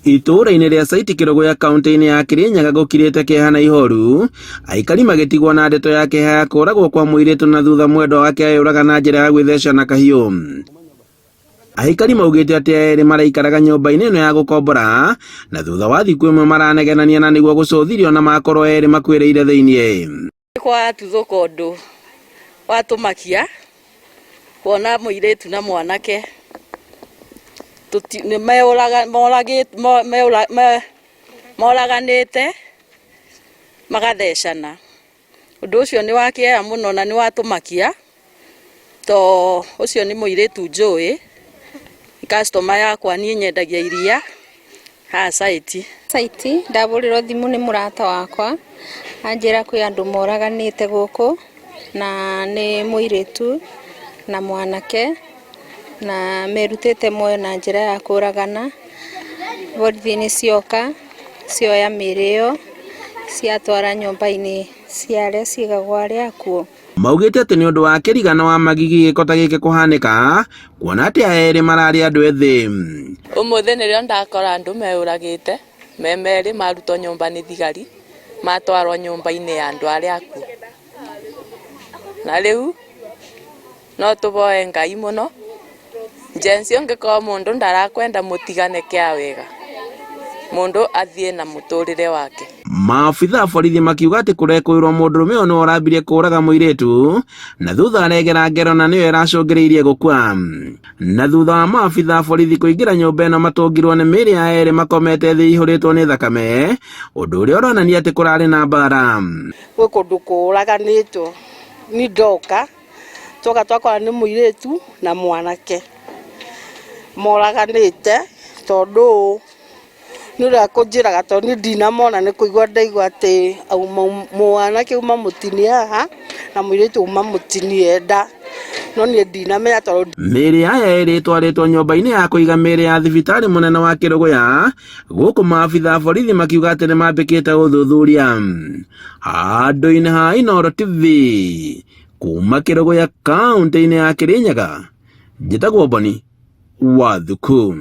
Itũũra-inĩ rĩa Saiti Kĩrũgũya kaunti-inĩ ya Kĩrĩnyaga gũkirĩte kĩeha na ihoru, aikari magĩtigwo na ndeto ya kĩeha ya kũragwo kwa mũirĩtu na thutha mwendwa wake eyũraga na njĩra ya gwĩtheca na kahiũ. Aikari maugĩte atĩ erĩ maraikaraga nyũmba-inĩ ĩno ya gũkombora na thutha wa thikũ ĩmwe maranegenania na nĩguo gũcũthirio na makorwo erĩ makuĩrĩire thĩiniĩ. Kwatuthũka ũndũ watũmakia kuona mũirĩtu na mwanake moraganĩte magathecana. Ũndũ ũcio nĩ wa kĩeha mũno na nĩ watũmakia, to ũcio nĩ mũirĩtu njũĩ, nĩ customer yakwa niĩ nyendagia iria haha site. Site ndahũrĩrwo thimũ nĩ mũrata wakwa anjĩra kwĩ andũ moraganĩte gũkũ na nĩ mũirĩtu na mwanake na merutĩte muoyo na njĩra ya kũragana. Borithi nĩ cioka cioya mĩĩrĩ ĩyo ciatwara nyũmba-inĩ cia arĩa ciigagwo arĩa akuũ. Maugĩte atĩ nĩ ũndũ wa kĩrigano wa magigi gĩko ta gĩkĩ kũhanĩka kuona atĩ aya erĩ mararĩ andũ ethĩ. Ũmũthĩ nĩrĩo ndakora andũ meũragĩte me merĩ marutwo nyũmba nĩ thigari matwarwo nyũmba-inĩ ya andũ arĩa akuũ. Na rĩu no tũvoe Ngai mũno njensi ũngĩkorwo mũndũ ndarakwenda mũtigane kĩa wega mũndũ athiĩ na mũtũrĩre wake. Maabitha a borithi makiuga atĩ kũrekũĩrwo mũndũrũme ũyũ nĩwe ũrambirie kũraga mũirĩtu na thutha aregera ngero na nĩyo ĩracũngĩrĩirie gũkua. Na thutha wa maabitha a borithi kũingĩra nyũmba ĩno matũngirwo nĩ mĩĩrĩ ya erĩ makomete thĩ ĩihũrĩtwo nĩ thakame, ũndũ ũrĩa ũronania atĩ kũrarĩ na mbara. Gwĩ kũndũ kũraganĩtwo ni ndoka twoka twakora nĩ mũirĩtu na mwanake moraganĩte tondũ nĩ ũrĩa akũnjĩraga tondũ niĩ ndinamona nĩ kũigua ndaigua atĩ mwanake auma mũtinie haha na mũirĩtu auma mũtinie nda no niĩ ndinamenya tondũ. Mĩĩrĩ ya aya ĩrĩ ĩtwarĩtwo nyũmba-inĩ ya kũiga mĩĩrĩ ya thibitarĩ mũnene wa Kĩrũgũya gũkũ maabitha a borithi makiuga atĩ nĩ mambĩkĩte ũthuthuria. Handũ-inĩ ha Inooro TV kuma Kĩrũgũya kaũntĩ-inĩ ya Kĩrĩnyaga, njĩtagwo Boni wa Thuku.